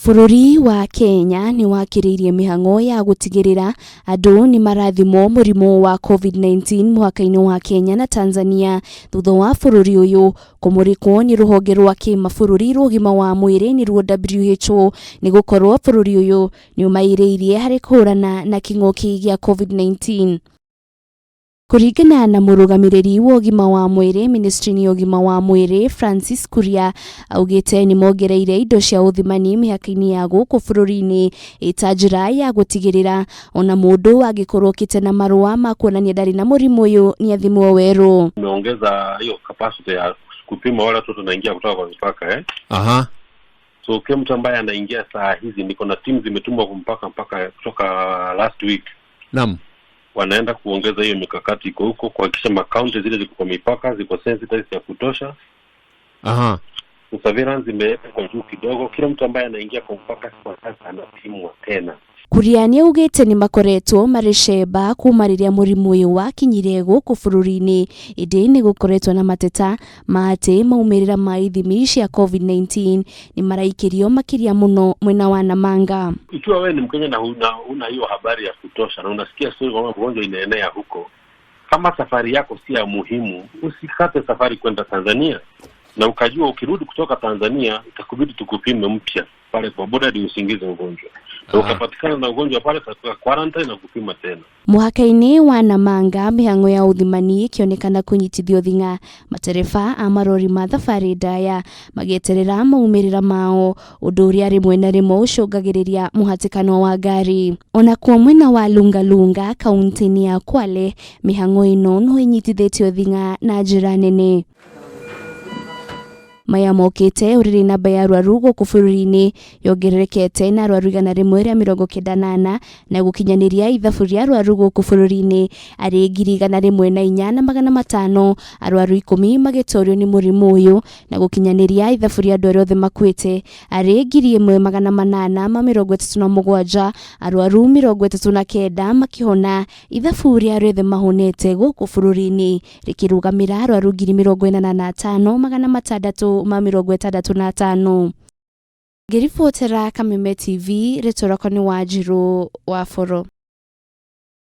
Bũrũri wa Kenya nĩ wakĩrĩirie mĩhang'o ya gũtigĩrĩra andũ nĩ marathimwo mũrimũ wa COVID-19 mũhaka-inĩ wa Kenya na Tanzania thutha wa bũrũri ũyũ kũmũrĩkwo nĩ rũhonge rwa kĩmabũrũri rwa ũgima wa mwĩrĩ nĩruo WHO nĩ gũkorwo bũrũri ũyũ nĩ ũmairĩirie harĩ kũhũrana na kĩng'ũki gĩa COVID-19. Kũringana na mũrũgamĩrĩri wa ũgima wa mwĩrĩ ministry-inĩ ya ũgima wa mwĩrĩ Francis Kuria augĩte nĩ mongereire indo cia ũthimani mĩhaka-inĩ ya gũkũ bũrũri-inĩ ĩta njĩra ya gũtigĩrĩra ona mũndũ angĩkorwo okĩte na marũa ma kuonania ndarĩ na mũrimũ ũyũ nĩ athimwo werũ. Tumeongeza hiyo capacity ya kupima wale watoto wanaingia kutoka kwa mipaka eh? Aha. So kila mtu ambaye anaingia saa hizi, niko na timu zimetumwa kwa mpaka mpaka kutoka last week. Naam. Wanaenda kuongeza hiyo mikakati iko huko kuhakikisha makaunti zile ziko kwa mipaka ziko sensitized ya kutosha. Aha. Surveillance imewekwa juu kidogo. Kila mtu ambaye anaingia kwa mpaka kwa sasa anapimwa tena. Kuria nĩaugĩte nĩ makoretwo marĩ cemba kuma rĩrĩa mũrimũ ũyũ wakinyire gũkũ bũrũri-inĩ ĩndĩ nĩ gũkoretwo na mateta ma atĩ maumĩrĩra ma ithimi cia COVID-19 nĩ maraikĩrio makĩria mũno mwena wa Namanga. Ikiwa wewe ni Mkenya na huna hiyo habari ya kutosha na unasikia story kwamba ugonjwa inaenea huko, kama safari yako si ya muhimu, usikate safari kwenda Tanzania, na ukajua ukirudi kutoka Tanzania itakubidi tukupime mpya pale kwa boda ndio usiingize ugonjwa na ukapatikana na ugonjwa pale katika quarantine na kupima tena. Mũhaka-inĩ wa Namanga mĩhang'o ya ũthimani ĩkĩonekana kũnyitithio thing'a matereba a marori ma thabarĩ ndaya magĩeterera maumĩrĩra mao ũndũ ũrĩa rĩmwe na rĩmwe ũcũngagĩrĩria mũhatĩkano wa ngari. Onakuo mwena wa Lungalunga kaunti-inĩ ya Kwale mĩhang'o ĩno no ĩnyitithĩtio thing'a na njĩra nene. Maya mokĩte ũrĩrĩ namba ya arwaru gũkũ bũrũri-inĩ yongererekete na arwaru 194 na gũkinyanĩria ithabu rĩa arwaru gũkũ bũrũri-inĩ arĩ 104,500 arwaru 10 magĩtorio nĩ mũrimũ ũyũ na gũkinyanĩria ithabu rĩa andũ arĩa othe makuĩte arĩ 1837 arwaru 39 makĩhona ithabu rĩa arĩa othe mahonete gũkũ bũrũri-inĩ rĩkĩrũgamĩra arwaru 85,665. Ngĩribotera Kameme TV rĩtwa rĩakwa nĩ Wanjirũ wa Boro.